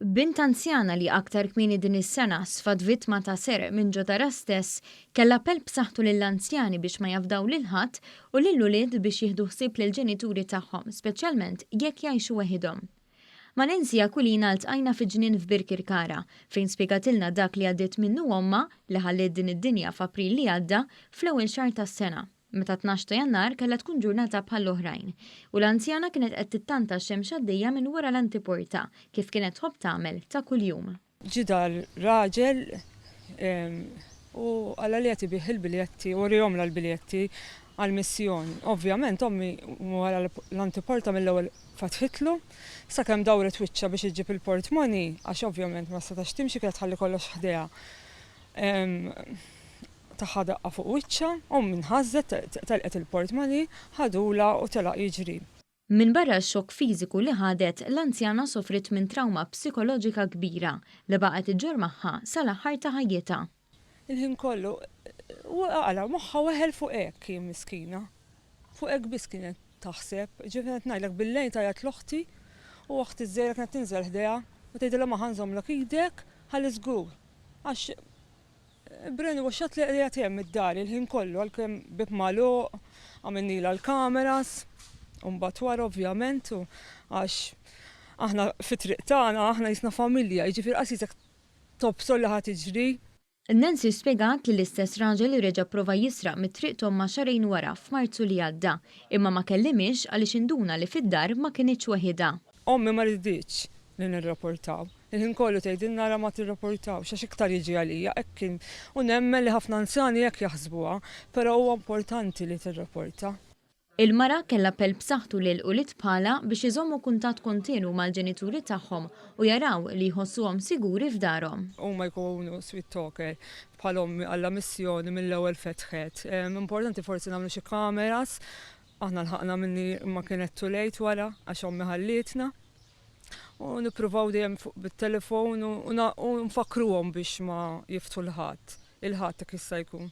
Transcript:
Bint anzjana li aktar kmieni din is-sena sfat vittma ta' serq minn ġo darha stess kellha appell b'saħħtu lill-anzjani biex ma jafdaw lil ħadd u lill-ulied biex jieħdu ħsieb lill-ġenituri tagħhom, speċjalment jekk jgħixu weħidhom. Ma' Nancy Aquilina ltqajna fi ġnien f'Birkirkara, fejn spjegatilna dak li għaddiet minnu ommha, li ħalliet din id-dinja f'April li għadda, fl-ewwel xahar tas-sena. Meta 12 ta' Jannar kellha tkun ġurnata bħall-oħrajn u l-anzjana kienet qed tittanta x-xemx għaddejja minn wara l-antiporta kif kienet tħobb tagħmel ta' kuljum. Ġie dar raġel u qalha li qed ibigħ il-biljetti u wriehomlha l-biljetti għall-missjoni. Ovvjament ommi wara l-antiporta mill-ewwel fetħitlu sakemm dawret wiċċha biex iġġib il-portmoney għax ovvjament ma setax timxi kienet tħalli kollox ħdejha. Taha daqqa fuq wiċċha, ommi nħażżet, telqet il-portmoney, ħadulha u telaq jiġri. Minbarra x-xokk fiżiku li ħadet, l-anzjana sofriet minn trawma psikoloġika kbira li baqgħet iġġorr magħha sal-aħħar ta' ħajjitha. Il-ħin kollu, ara, moħħha weħel fuq hekk hi miskina. Fuq hekk biss kienet taħseb. Ġifieri qed ngħidlek bil-lejl tgħajjat l-oħti u oħti ż-żgħira kienet tinżel ħdejha u tgħidilha ma ħa nżommlok idek ħalli żgur għax Brainwash li qiegħed hemm id-dar il-ħin kollu għalkemm bieb magħluq, għamilnilha l-kameras, u mbagħad wara ovvjament u għax aħna fit-triq tagħna aħna jisna familja, jiġifieri qas jisek tobsor li ħa tiġri. Nancy spjegat li l-istess raġel reġa' pprova jisraq mit-triq t'ommha xahrejn wara f'Marzu li għadda, imma ma kellimhiex għaliex induna li fid-dar ma kinitx weħidha. Ommi ma riditx li nirrapportaw. Il-ħin kollu tgħidilna ara ma tirrapportawx għax iktar jiġi għalija, hekk kien. U nemmen li ħafna anzjani hekk jaħsbuha, però huwa importanti li tirrapporta. Il-mara kellha appell b'saħħtu lil ulied bħalha biex iżommu kuntatt kontinwu mal-ġenituri tagħhom u jaraw li jħossuhom siguri f'darhom. Huma jkunu sweet talker bħal ommi għalla missjoni mill-ewwel fetħet. Importanti forsi nagħmlu xi kameras, aħna lħaqna minni imma kienet too late wara għax ommi ħallietna. U nippruvaw dejjem fuq bit-telefon u nfakkruhom biex ma jiftħu 'l ħadd, il-ħadd jekk jista' jkun.